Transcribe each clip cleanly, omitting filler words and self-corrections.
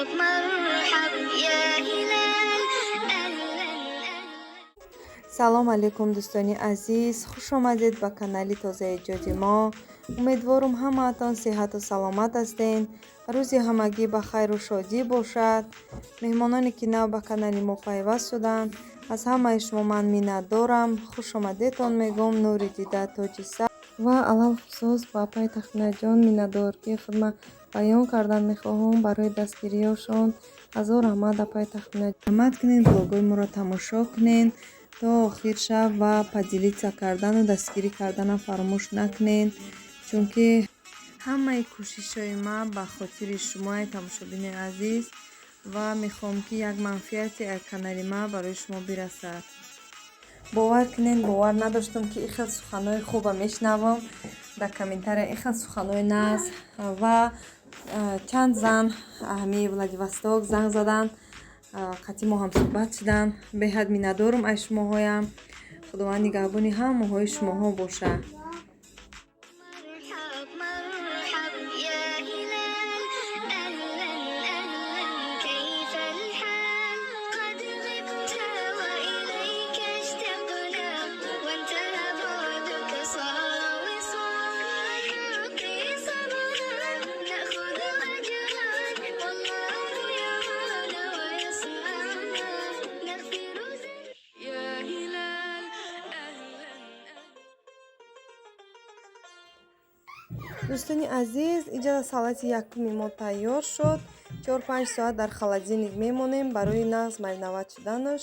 مرحب مرحب يا هلال، أهلا أهلا. Салом алейкум, дӯстони азиз, хушомадед ба канали тозаэҷоди мо. Умедворум, ҳамаатон сиҳату саломат ҳастен, рӯзи ҳамагӣ ба хайру шодӣ бошад. Меҳмононе, ки нав ба канали мо пайваст шуданд, аз ҳамаи шумо ман миннатдорам, хушомадетон мегӯм. Нури дида, тоҷи сар. Ва алалхусус ба апаи Тахминаҷон миннатдории худма баён кардан мехоҳам барои дастгириёшон. Ҳазор раҳмат, апаи Тахмина. Раҳмат кунед, блогҳои моро тамошо кунед то охир шав ва поделиться кардану дастгирӣ карданам фаромӯш накунед, чунки ҳамаи кӯшишҳои ман ба хотири шумои тамошобини азиз ва мехоҳам, ки як манфиате аз канали ман барои шумо бирасад. Бовар кунед, бовар надоштам, ки ин хел суханҳои хуба мешунавам дар комментария, ин хел суханҳои нағз. Ва чанд зан ҳамин Владивосток занг заданд, қатъи мо ҳамсӯҳбат шуданд. Беҳад миннатдорам аз шумоҳоям. Худованд нигаҳбони ҳамаҳои шумоҳо бошад. مرحب مرحب يا هلال، أهلا أهلا، كيف الحال؟ قد غبت وإليك اشتقنا، وانتهى بعدك صار وصال. حقي صبرا نأخذ أجرا، والله يرانا ويسمعنا، نغفر ذنوبنا يا هلال، أهلا أهلا. Дӯстони азиз, иҷа салати якуми мо тайёр шуд. 4-5 соат дар холодильник мемонем барои нағз мариновать шуданаш.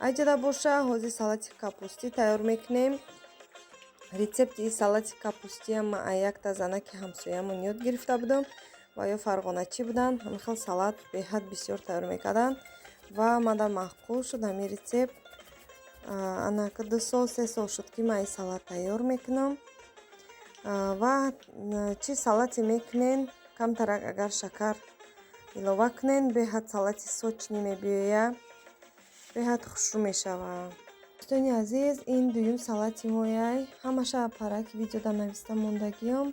Аҷада боша, ҳозир салати капустӣ тайёр мекунем. Рецепти ин салати капустиам ман аз якта занаки ҳамсоямон ёд гирифта будам ва ё фарғоначӣ буданд. Ҳамин хел салат беҳад бисёр тайёр мекарданд ва мада маъқул шуд ҳамин рецепт. Анака 2 сол, 3 сол шуд, ки ман ин салат тайёр мекунам. Ва чӣ салате мекунен, камтарак агар шакар илова кунен, беҳад салати сочный мебиёяд, беҳад хушрӯ мешавад. Дӯстони азиз, ин дуюм салати мояй. Ҳамаша параки видеода нависта мондагиём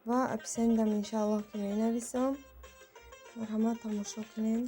ва описаниядам, иншааллоҳ, ки менависам. Марҳамат, тамошо кунен.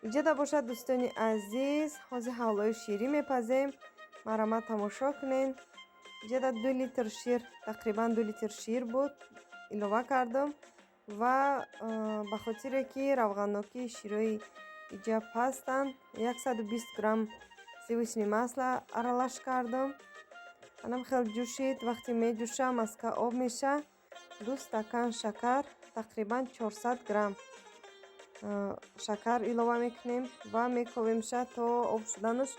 Иҷода бошад, дӯстони азиз, ҳозир ҳалвои ширӣ мепазем. Марҳамат, тамошо кунед. Иҷода 2 литр шир, тақрибан 2 литр шир буд, илова кардам ва ба хотире ки равғаннокии широи иҷа пастанд, 120 грамм сливочный масло аралаш кардам. Анам хел ҷӯшид. Вақте меҷӯша, маска об меша, 2 стакан шакар, тақрибан 400 грамм шакар илова мекунем ва мековемша то об шуданаш.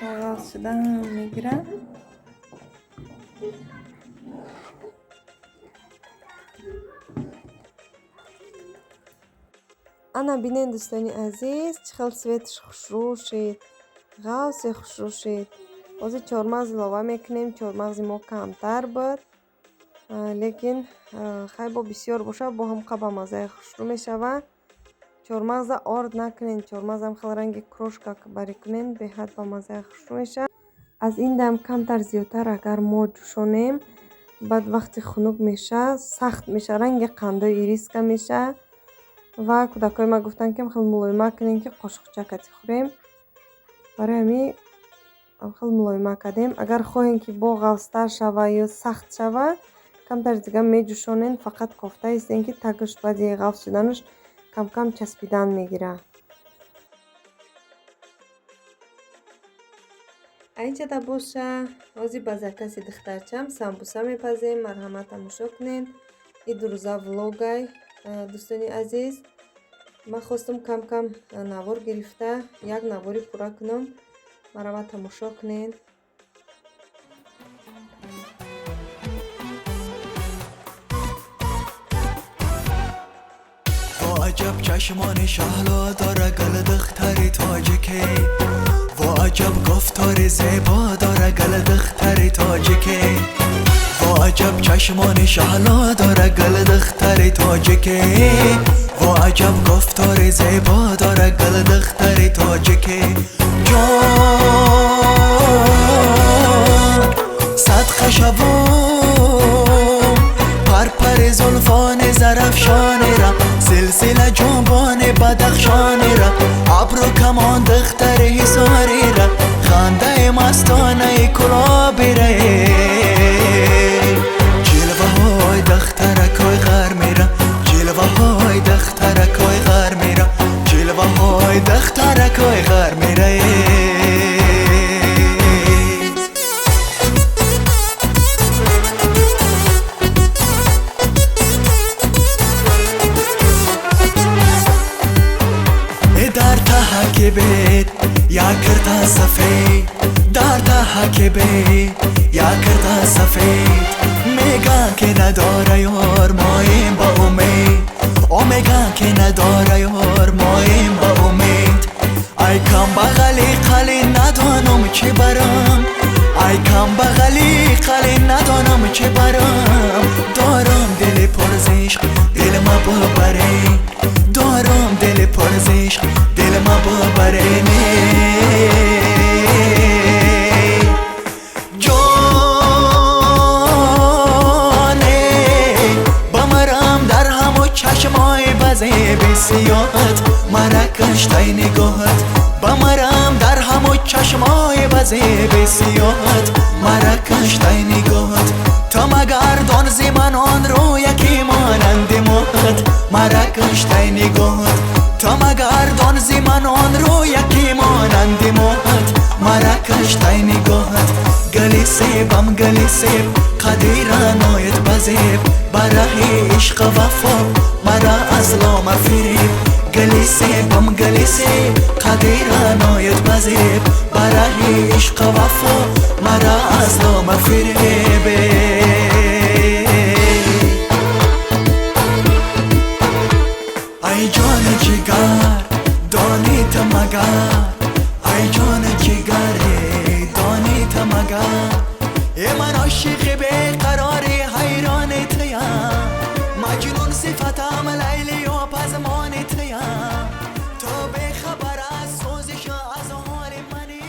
Ғалз шудан мегирад. Ана бинед, дӯстони азиз, чӣ хел цветаш хушрӯ шид, ғафсе хушрӯ шид. Ҳозир чормағз илова мекунем. Чормағзи мо камтар буд. Лекин хай бо бисёр бошад, бо ҳам ба маззаи хушрӯ мешавад. Чормағза орд накунед, чормағзам хел ранги крошка барӣ кунед, беҳад ба маззаи хушрӯ мешавад. Аз ин дам камтар зиёдтар агар мо ҷӯшонем, баъд вақти хунук мешавад, сахт мешавад, ранги қандои ириска мешавад. Ва кӯдакҳои ман гуфтанд, ки хел мулоима кунем, ки қошуқча кати хӯрем. Барои ҳамин хел мулоима кардем. Агар хоҳем, ки бо ғафзтар шава ё сахт шава, камтар дига меҷӯшонем, фақат кофта истем, ки тагаш баъди ғафз шуданаш камкам часпидан мегирад. Айнчада боша, ҳозир ба закази духтарчам самбуса мепазем. Марҳамат, тамошо кунед. И дурӯза влогай, дӯстони азиз. Ман хостам кам-кам навор гирифта, як навори пурра кунам. Марҳамат, тамошо кунед. عجب چشمان شهلا داره گل دختر تاجیکه، و عجب گفتار زیبا داره گل دختر تاجیکه، و عجب چشمان شهلا داره گل دختر تاجیکه، و عجب گفتار زیبا داره گل دختر تاجیکه. جان صدقه شوم پر پر زلفان زرفشان را، سلسله جنبان بدخشان را، ابرو کمان دختر حصاری را، خنده مستانه کلابی را، جلوه های دخترکای غرمی را، جلوه های دخترکای غرمی را، جلوه های دخترکای غرمی را. بیت یا کرتا سفید، در ته بیت یا کرتا سفید، میگن که نداره یار مایم با امید، او میگن که نداره یار مایم با امید. ای کم بغلی قلی ندانم چه برم، ای کم بغلی قلی ندانم چه برم، دارم دل پر ز عشق دل ما ببره، دارم دل پر ز عشق دل ما ببره. جانه بمرم در همو چشمای بزه بسیارت، مرا کشتای نگاهت، بمرم در همو چشمای بزه بسیارت، مرا کشتای نگاهت، تا مگر دان زی من آن رو یکی مانند ماهت، مرا کشتای نگاهت، تا مگر دان زی من آن رو یکی مانند ماهت، مرا کشتای نگاهت. گلی سیبم گلی سیب قدیران آید بزیب، برای عشق وفا مرا از لام فریب، گلی سیبم گلی سیب قدیران آید بزیب، برای عشق وفا مرا از لام فریب. ای جان جگر دانی تو مگر، ای جان جگر دانی تو مگر، ای من عاشق بیقراری حیران تویم، مجنون صفتم لیلی و پزمان تویم، تو بیخبر از سوزش از حال منی.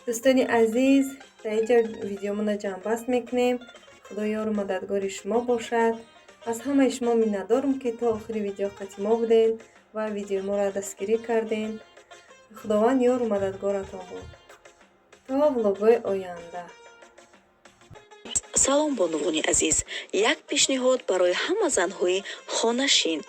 دوستانی عزیز، در اینجا ویدیومون جمع بست میکنیم. خدا یار و مددگار شما باشد. از همه شما منتدارم که تا آخر ویدیو قطعی ما بودین و ویدیو ما را دستگیری کردین. خداوند یار و مددگارتان بود. تا влогҳои оянда. Салом, бонувони азиз. Як пешниҳод барои ҳама занҳои хонашин.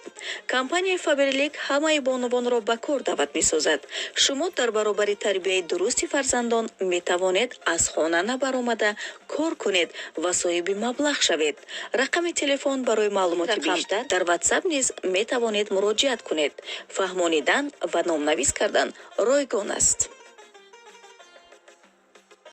Компанияи Фаберлик ҳамаи бонувонро ба кор даъват месозад. Шумо дар баробари тарбияи дурусти фарзандон метавонед аз хона набаромада кор кунед ва соҳиби маблағ шавед. Рақами телефон барои маълумоти бештар дар WhatsApp низ метавонед муроҷиат кунед. Фаҳмонидан ва номнавис кардан ройгон аст.